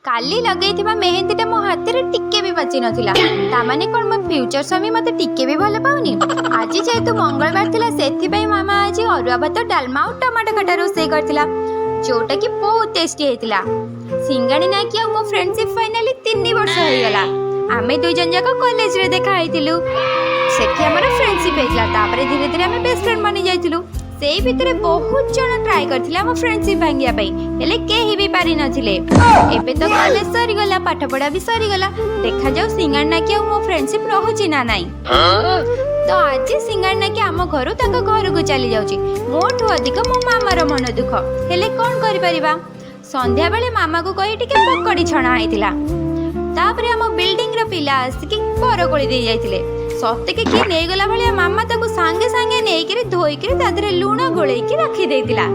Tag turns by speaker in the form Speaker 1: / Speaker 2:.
Speaker 1: କାଲି ଲଗେଇଥିବା ମେହେନ୍ଦୀଟା ମୋ ହାତରେ ଟିକେ ବି ପାଚି ନଥିଲା। ତାମାନେ କ'ଣ ମୋ ଫ୍ୟୁଚର ସ୍ୱାମୀ ମତେ ଟିକେ ବି ଭଲ ପାଉନି? ଆଜି ଯେହେତୁ ମଙ୍ଗଳବାର ଥିଲା, ସେଥିପାଇଁ ମାମା ଆଜି ଅରୁଆ ଭାତ, ଡାଲମା ଆଉ ଟମାଟୋ ଖଟା ରୋଷେଇ କରିଥିଲା, ଯୋଉଟା କି ବହୁତ ଟେଷ୍ଟି ହେଇଥିଲା। ସିଙ୍ଗାଣି ନାକି ଆଉ ମୋ ଫ୍ରେଣ୍ଡସିପ୍ ଫାଇନାଲି 3 ବର୍ଷ ହେଇଗଲା। ଆମେ ଦୁଇ ଜଣ ଯାକ କଲେଜରେ ଦେଖା ହେଇଥିଲୁ। ସେଠି ଆମର ଫ୍ରେଣ୍ଡସିପ୍ ହେଇଥିଲା। ତାପରେ ଧୀରେ ଧୀରେ ଆମେ ବେଷ୍ଟ ଫ୍ରେଣ୍ଡ ବନି ଯାଇଥିଲୁ। ସେଇ ଭିତରେ ବହୁତ ଜଣ ଟ୍ରାଏ କରିଥିଲେ ଆମ ଫ୍ରେଣ୍ଡସିପ୍ ଭାଙ୍ଗିବା ପାଇଁ, ହେଲେ କେହି ବି ପାରିନଥିଲେ। ଏବେ ତ କଲେଜ ସରିଗଲା, ପାଠପଢ଼ା ବି ସରିଗଲା। ଦେଖାଯାଉ ସିଙ୍ଗାଣି ନାକି ଆଉ ମୋ ଫ୍ରେଣ୍ଡସିପ୍ ରହୁଛି ନା ନାହିଁ। ତ ଆଜି ସିଙ୍ଗାଣି ନାକି ଆମ ଘରୁ ତାଙ୍କ ଘରକୁ ଚାଲି ଯାଉଛି। ମୋଠୁ ଅଧିକ ମୋ ମାମାର ମନ ଦୁଃଖ, ହେଲେ କ'ଣ କରିପାରିବା? ସନ୍ଧ୍ୟାବେଳେ ମାମାକୁ କହି ଟିକେ ପକୋଡ଼ି ଛଣା ହେଇଥିଲା। ତାପରେ ଆମ ବିଲ୍ଡିଂର ପିଲା ଆସିକି ବରକୋଳି ଦେଇ ଯାଇଥିଲେ। ସତେକି କିଏ ନେଇଗଲା ଭଳିଆ ମାମା ତାକୁ ସାଙ୍ଗେ ସାଙ୍ଗେ ନେଇକିରି ଧୋଇକିରି ତା ଦେହରେ ଲୁଣ ଗୋଳେଇକି ରଖିଦେଇଥିଲା।